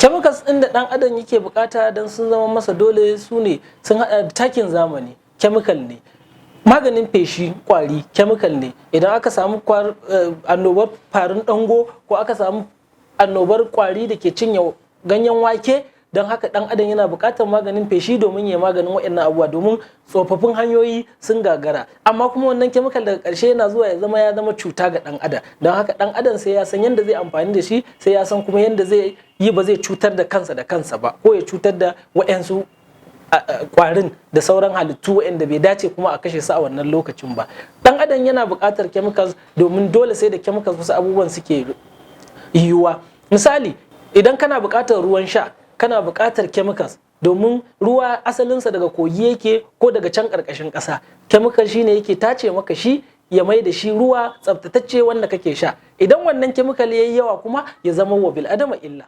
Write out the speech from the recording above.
Chemicals ɗin da ɗan adam yake bukata don sun zama masa dole su ne sun haɗa da takin zamani, chemical ne, maganin feshi kwari chemical ne. Idan aka samu annobar farin dango ko aka samu annobar kwari da ke cinye ganyen wake, don haka dan adam yana buƙatar maganin feshi domin ya maganin waɗannan abubuwa, domin tsofaffin hanyoyi sun gagara. Amma kuma wannan chemical daga ƙarshe yana zuwa ya zama cuta ga dan adam. Don haka dan adam sai ya san yadda zai amfani da shi, sai ya san kuma yadda zai yi ba zai cutar da kansa da kansa ba ko ya cutar da waɗansu kwarin da sauran halittu waɗanda bai dace kuma a kashe su a wannan lokacin ba. Dan adam yana buƙatar chemicals domin dole sai da chemicals wasu abubuwan suke yiwuwa. Misali, idan kana buƙatar ruwan sha, kana buƙatar chemicals, domin ruwa asalinsa daga kogi yake ko daga can ƙarƙashin ƙasa. Chemical shine yake tace maka shi ya mai da shi ruwa tsaftatacce wanda kake sha. Idan wannan chemical yayi yawa kuma, ya zama wa bil'adama illa.